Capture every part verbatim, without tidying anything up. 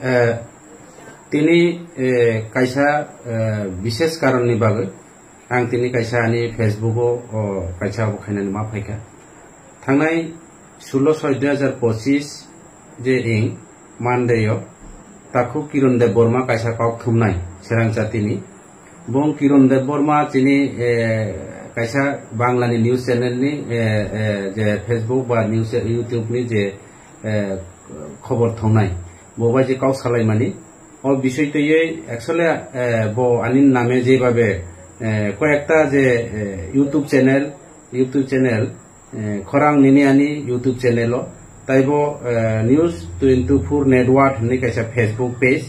Eh, tini, eh, kaisa, eh, bises karonni bagwi ang tini kaisa ani Facebook o, o, kaisa obo khainani ma phaikha. Thangnai sullo soi dui hazar pochis je ing Monday o takhuk Kiron Debbarma kaisa kok thumnai Serang chatini. Bong Kiron Debbarma chini, eh, kaisa Bangla ni news channel ni, eh, eh, je Facebook ba news, YouTube ni je, eh, khobor thumnai. Bo bai je kok salaimani. O bisoi twiwi actually, eh, bo ani name jebabe, eh, koyekta je, eh, YouTube channel, YouTube channel, eh, khorang nini ani YouTube channel o, taibo, eh, News twenty-four Network hinwi kaisa Facebook page,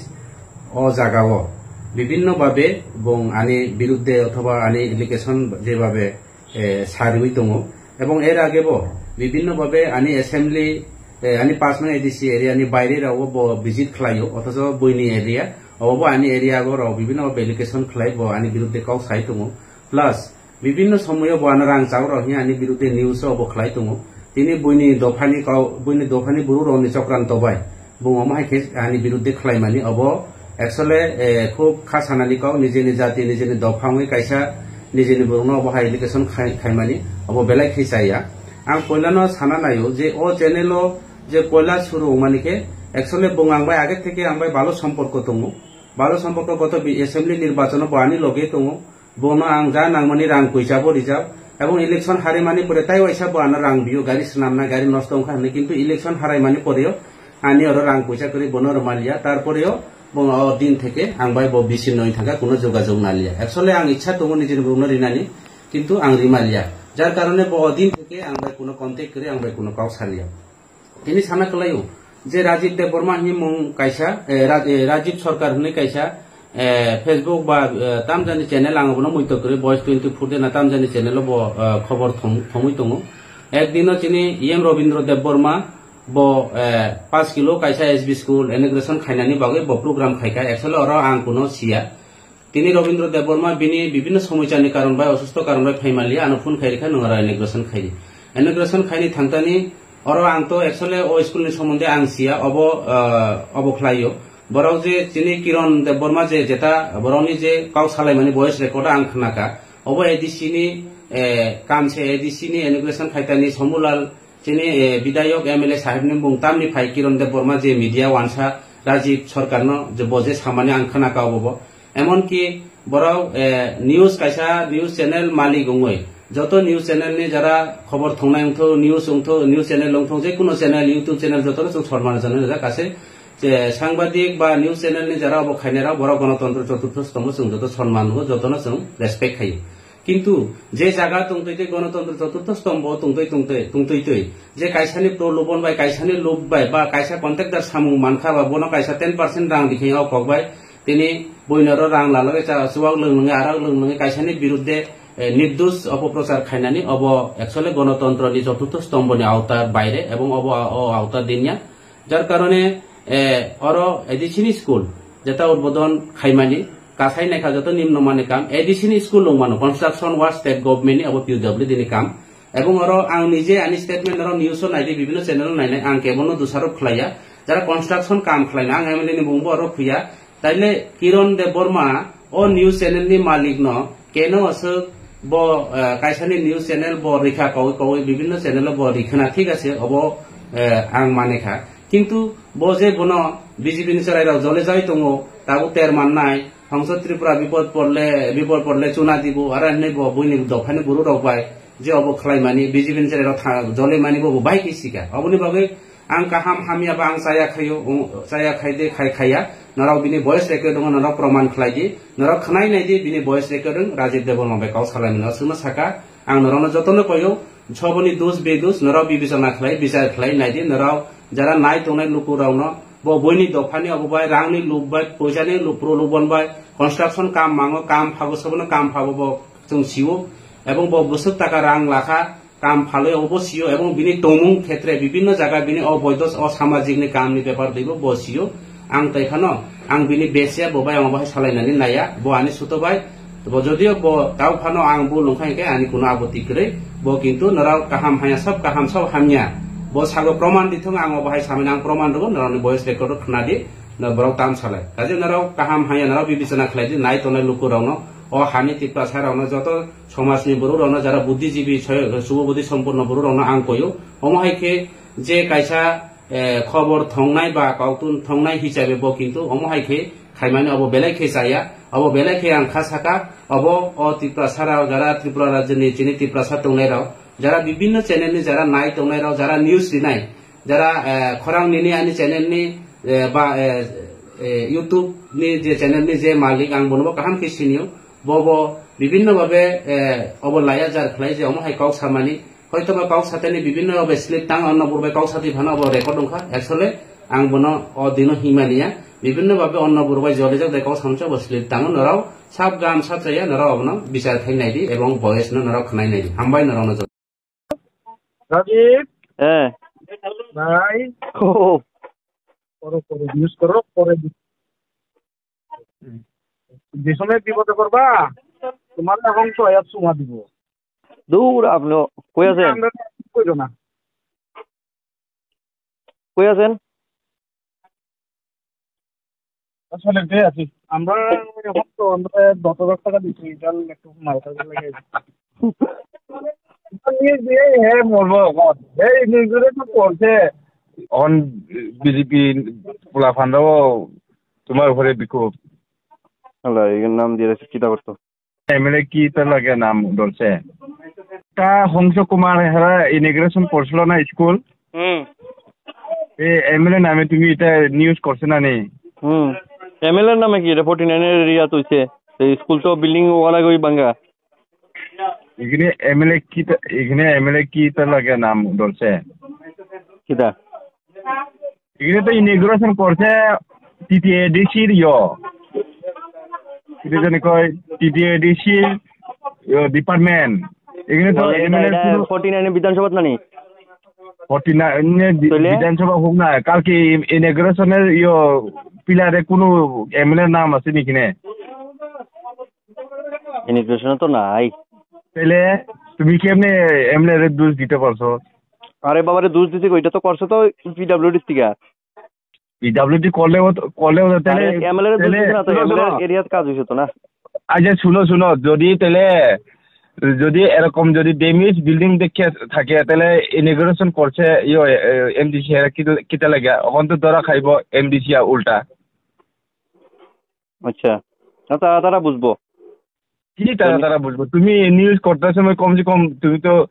o jaga o bibinno babe bong ani birudde othoba ani allegation jebabe, eh, sariwi tongo, ebong er age bo bibinno babe ani assembly, eh, ani paanch nong A D C area ni baire rao bo visit khlaio, othocho buini area, obo bo ani area o rao bibinno babe allegation khlai bo ani birudde kok sai tongo, plus bibinno somoyo bo ano rang chao rok hwnwi ani birudde news o bo khlai tongo. Tini buini dophani kau, buini dophani buru rokni chokranto bai bung omo hai khe ani birudde khlaimani obo actually, eh, khub kha sanani kau, nijeni jati, nijeni dopha wngwi kaisa nijeni borokno obo hai allegation khai-, khaimani obo belai khe chaya. Ang poilano sana naio je o channel o je poila suru wngmani khe actually bung ang bai age theke ang bai balo somporko tongo. Balo somporko goto bi-, assembly nirbachono bo ani loge tongo. Bono ang ja nangmani rang puisa bo rijak, ebong election harimani pore tai waisa bo ano rang biyo, gari swnamna, gari nosto wngkha hinwi, kintu election haraimani poreo ani oro rang puisa kwrwi bono rwmaliya, tarporeo bo o din theke ang bai bo bisi noi thangkha, kuno jogajog naliya. Actually ang ichha tongo nijini borokno rinani, kintu ang rimaliya, jar karone bo o din theke ang bai kuno contact kwrwi, ang bai kuno kok saliya. Tini sana kwlaio je Rajiv Debbarma hinwi mung kaisa, eh, Raj-, eh, Rajiv Sarkar hinwi kaisa, eh, Facebook ba, eh, tamjani channel, ang bono muitok kwrwi, Voice twenty-four de na tamjani channel o bo, eh, khobor thom-, thomwi tongo. Ekdino chini E M Rabindra Debbarma bo, eh, paanch kilo kaisa S B school inauguration khainani bagwi bo program khaikha, actually oro ang kuno siya. Tini Rabindra Debbarma bini bibinno somoichani karon bai, osusto karon bai phaimaliya, ano phone khairikha, nwng aro inauguration khaidi. Inauguration khaini thangtani oro ang to actually o school ni somonde ang siya, obo, ah, obo khlaio. Borok je chini Kiron Debbarma je jeta borokni je kok salaimani voice record ang khnakha. Obo A D C ni, eh, kam se A D C ni inauguration khaitani Somulal chini, eh, bidayok M L A sahibni mung tamni phai Kiron Debbarma je media wansa Rajiv Sarkarno je bo je samani ang khnakha obo bo. Emonki borok, eh, news kaisa news channel malik wngwi, joto news channel ni jara khobor thwngnai wngthok, news wngthok, news channel wngthok, je kuno channel, YouTube channel jotono chwng sormano channel rijak. Kaisa je sangbadik ba news channel ni jara obo khainai rok, borok Ganatantro Choturtho Stombo chwng joto sorman rwo, jotono chwng respect khaio. Kintu je jaga tongtwi twi Ganatantro Choturtho Stombo tongtwi tongtwi, tongtwi twi, je kaisani prolobon bai, kaisani lob bai, ba kaisa contractor samung mankha ba bono kaisa ten percent rang rikhe o kok bai, tini buino oro rang lalogwi cha chuwak lwnglwngwi arak lwnglwngwi kaisani birudde, eh, nirdosh opoprochar khainani obo actually Ganatantro ni Choturtho Stombo ni awtar baire ebong obo o awtar dinya. Jar karone, eh, oro A D C ni school jeta udbodon khaimani, kasai naikha joto nimno mani kam, A D C ni school wngmano, construction work state government ni obo P W D ni kam. Ebong oro ang nije ani statement oro news o naidi, bibinno channel o nainai, ang kebono dusarop khlaiya. Jara construction kam khlaina, ang M L A ni bumungbo oro phuya. Taile Kiron Debbarma o news channel ni malik no keno aswk bo, eh, kaisa ni news channel bo rikha kawi kawi bibinno channel o bo rikhana, thik ase, obo, eh, ang mane kha. Kintu bo je bono B J P ni chwrai rok jole jai tongo, tabuk ter mannai, Hongso Tripura bipod porle, bipod porle chuna dibo, aro hinwi bo buini dophani buru rok bai je obo khlai mani, B J P ni chwrai rok tha-, jole mani bo bo bai khe sika. Oboni bagwi ang kaham hamya ba ang chaya khaio, ung-, chaya khai de khai khaiya. Norok bini voice recording o norok proman khlai di. Norok khnai nai di bini voice recording Rajiv Debbarma bai kok salai mano. Aswkno saka, ang norokno jotono koyo, soboni dos bedos norok bibechona khlai, bichar khlai nai di. Norok jara nai tongnai lukurokno bo buini dophani obo bai, rangni lob bai, poisani lob, prolobon bai, construction kam mango, kam phago, sobono kam phago bo chwng sio. Ebong bo bwswk taka rang lakha, kam phalwi obo sio, ebong bini tongmung khetre bibinno jaga bini oboido o samajikni kamni bepar twibo bo sio. Ang tei phano ang bini besia bo bai ang obo hai salainani naiya, bo ani suto bai. Bo jodio bo tau phano ang bul wngkha hinkhe ani kuno aboti kwrwi, bo kintu norok kaham hanya, sob kaham sob hamya. Bo sago proman dithung, ang obo hai samani ang proman rwgo, norokni voice record o khna di. Na borok tam salai. Kaje norok kaham hanya norok bibicona khlai di, nai tongnai luku rokno, o hani Tiprasa rokno, joto somajni borok rokno, jara buddhijibi, soy-, subodhi sompunno borok rokno ang koyo. Omo hai khe je kaisa, eh, khobor thongnai ba kautun thongnai hisabe bo kintu omo hai khe khaimani obo belai khe chaya, obo belai khe ang kha saka, obo o Tiprasa rok, jara Tripura rajyoni chini Tiprasa tongnai rok, jara bibinno channel ni jara nai tongnai rok, jara news rinai, jara, eh, khorang nini ani channel ni, eh, ba, eh, eh, YouTube ni je channel ni je malik, ang bono bo kaham khe sinio. Bo bo bibinno babe, eh, obo laya jar khlai je omo hai kok samani. Hoito ba kok satani bibinno babe slip tang onno burbai kok sati phano obo record wngkha. Actually ang bono o dino himaniya. Bibinno babe onno burbai jolijak de kok samcha obo slip tang norok sab gam sab chaya norok obono bichar khai nai di ebong voice no norok khnai nai di. Hambai norok no. Rajib, হ্যাঁ। ভাই, ও। করো, করো, news করো, পরে দি-, যে সময় বিপদে পড়বা, তোমার এখন তো আয়াত সুমা দিব। দূর আপনি, কই আছেন? আমরা কইরো না। কই আছেন? আসলে এটাই আছি। আমরা এখন তো আমরা দশ হাজার টাকা দিচ্ছি, এটা একটু মাল খাওয়া লাগে। নিয়ে দিয়ে হে মরবো এখন। এই নিউজে তো পড়ছে। এখন বিজেপি পোলা ফান্ডাও তোমার উপরে বিক্ষোভ। আল্লাহ, এর নাম দিয়ে রাখছে চিতা করতো। এমএলএ কি তার লাগে নাম ধরছে? তা হংস কুমার হেরা ইনোগ্রেশন করছিল না স্কুল? হুম। এ এমএলএ নামে তুমি এটা নিউজ করছে না নি? হুম। এমএলএ নামে কি? এটা ফর্টি নাইন এর এরিয়া তুইছে। এই স্কুল তো বিল্ডিং ওয়ালা গই বাঙ্গা। এখানে এমএলএ কি তা-, এখানে এমএলএ কি তার লাগে নাম ধরছে? কিতা? এখানে তো ইনোগ্রেশন করছে টিটিএডিসি র ইয়ো। এটা জানি কয় টিটিএডিসি ইয়ো ডিপার্টমেন্ট। এখানে তো বলে কিতা এমএলএ এটা পুরো ফর্টি নাইন বিধানসভাত নানি? ফর্টি নাইন এ বি-, তাহলে? বিধানসভা হোক না, কালকে ইনোগ্রেশনের ইয়ো পিলারে কোনো এমএলএ নাম আছে নাকি নে? ইনোগ্রেশন তো নাই। তাহলে তুমি কেমনে এমএলএ রে দোষ দিতে পারছো? আরে বাবারে, দোষ দিতে কই? এটা তো করছে তো পিডব্লিউডি থেকে। পিডব্লিউডি করলেও তো, করলেও তো তাহলে আরে এমএলএ রে দোষ তাহলে দিছে না তো, শুনো, এমএলএ শুনো। এরিয়াত কাজ হইছে তো না। আচ্ছা, শুনো, শুনো, যদি তাহলে, যদি এরকম যদি ড্যামেজ বিল্ডিং দেখে থাকে, তাহলে ইনোগ্রেশন করছে, ইয়ে, এ, এমডিসি এরা কি, কিতা লাগে? এখন তো ধরা খাইব এমডিসি আর উল্টা। আচ্ছা, না, তা-, তারা বুঝবো। কি তারা, তুমি তারা বুঝবো? তুমি নিউজ করতে সময় কমসে কম তুমি তো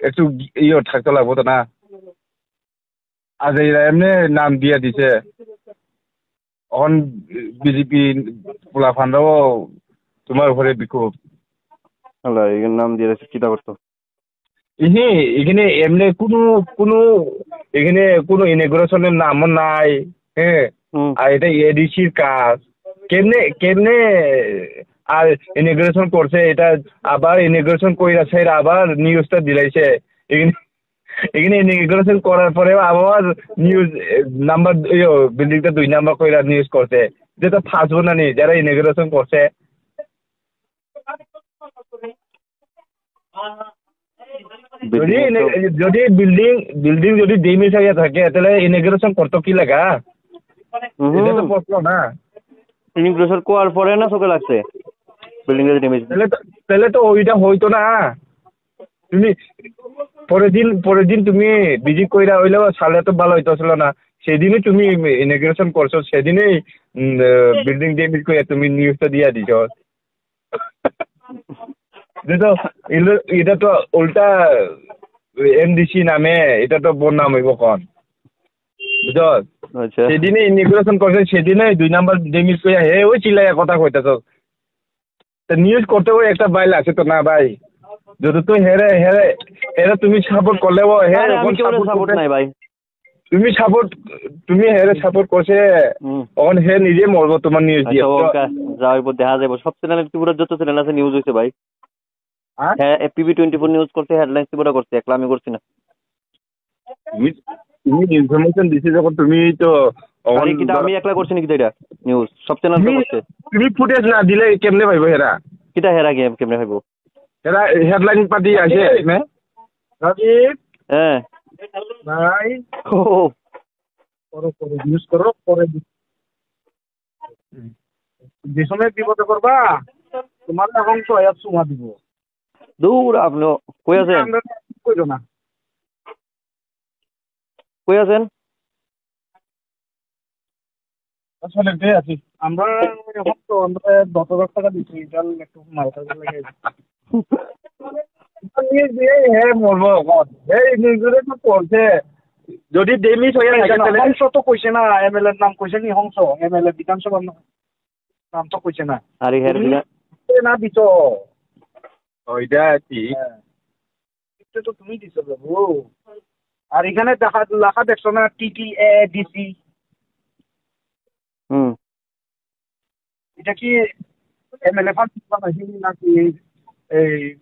একটু ইয়ে থাকতে লাগবো তো না? আজ এরা এমনি নাম দিয়ে দিছে। এখন বিজেপি পোলা ফান্ডাও তোমার উপরে বিক্ষোভ। আল্লাহ, এর নাম দিয়ে রাখছে চিতা করতো। ইহি, এখানে এমনি কোনো, কোনো, এখানে কোনো ইনোগ্রেশনের নামও নাই, হ্যাঁ? হুম। আর এটা এডিসির কাজ। কেমনে, কেমনে আর ইনোগ্রেশন করছে, এটা আবার ইনোগ্রেশন কইরা সেরা আবার নিউজটা দিলাইছে। এখানে, এখানে ইনোগ্রেশন করার পরে আবার নিউজ, এ, নাম্বার, ইয়ো, বিল্ডিংটা দুই নাম্বার কইরা নিউজ করছে। এটা তো ফার্স্ট না নি, যারা ইনোগ্রেশন করছে। যদি বিল্ডিং এ তো এনে-, যদি বিল্ডিং, বিল্ডিং যদি ড্যামেজ হয়ে থাকে, তাহলে ইনোগ্রেশন করতো কি লাগা? হুম। এটা তো প্রশ্ন না। ইনোগ্রেশন করার পরে না চোখে লাগছে বিল্ডিং এর ড্যামেজ। তাহলে তো, তাহলে তো ওইটা হইতো না। তুমি পরের দিন, পরের দিন তুমি ভিজিট কইরা হইলেও সালে তো ভালো হইতো ছিল না। সেদিনই তুমি ইনোগ্রেশন করছো, সেদিনই, উম, আহ, বিল্ডিং ড্যামেজ করে তুমি নিউজটা দিয়ে দিছো। এটা তো ইলো-, এটা তো উল্টা এমডিসি নামে, এটা তো বদনাম হইব কোন? বুঝছস? আচ্ছা। সেদিনে ইনোগ্রেশন করছে, সেদিনে দুই নাম্বার ডেমিস কইয়া হে ওই চিল্লাইয়া কথা কইতাছস। তা নিউজ করতে ওই একটা বাইল আছে তো না ভাই? যদি তুই হেরে, হেরে, হেরে তুমি সাপোর্ট করলে ও হে আরে, আমি ওখানে কেউ সাপোর্ট সাপোর্ট করতে নাই ভাই। তুমি সাপোর্ট, তুমি হেরে সাপোর্ট করছে, হুম। অখন হে নিজে মরবো তোমার নিউজ দিয়ে। আচ্ছা, ওকে, যা হইব দেখা যাইব। সব চ্যানেল, ত্রিপুরার যত চ্যানেল আছে নিউজ হইছে ভাই। হ্যাঁ? হ্যাঁ, এপিবি টোয়েন্টি ফোর নিউজ করছে, হেডলাইন্স ত্রিপুরা করছে, একলা আমি করছি না। তুমি, তুমি ইনফরমেশন দিছি যখন তুমি তো অখন আরে কিতা ধর- আমি একলা করছি নাকি এটা নিউজ? সব চ্যানেল তো তুমি, করছে। তুমি ফুটেজ না দিলে কেমনে পাইবো হেরা? কিতা হেরা গেম কেমনে পাইবো? এরা হেডলাইন পাতি আছে, নে? রাজীব। হ্যাঁ। ভাই। ও। করো, করো, নিউজ করো, পরে দি-, যে সময় বিপদে পড়বা, তোমার এখন তো আয়াত চুমা দিব। দূর আপনি, কই আছেন? আমরা কইরো না। কই আছেন? আসলে এটাই আছি। আমরা এখন তো আমরা দশ হাজার টাকা দিচ্ছি, এটা একটু মাল খাইতে লাগে। এই যে, হ্যাঁ, বলবো এখন। এই নিজেদের তো করছে। যদি ডেমিস হয়ে থাকে, তাহলে হংস তো কইছে না, এমএলএ র নাম কইছে নি হংস? এমএলএ বিধানসভার নাম, নাম তো কইছে না। আরে হ্যাঁ, তুমি বিধান- এ না দিছ। ওইটা কি? হ্যাঁ। এটা তো তুমি দিছো, বাবু। আর এখানে দেখা, লেখা দেখছো না, টিটিএডিসি? হুম। এটা কি এমএলএ ফান্ড বানাইছে নাকি এই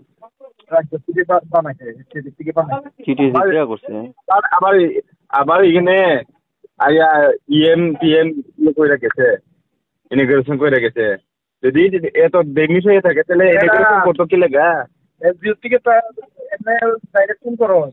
রাজ্য থেকে বা-, বানাইছে, স্টেট থেকে বানাইছে? টিটিএসি আমার, কিয়া করছে? আর আমার, আমার এখানে আয়া ইএম টিএম ইয়ে করে রেখেছে, ইনোগ্রেশন করে রেখেছে। যদি এত ডেমিস হয়ে থাকে, তাহলে এরা ইনোগ্রেশন করতো কি লেগা? এসডিও থেকে তো এমএলএ ডাইরেক্ট ফোন করো।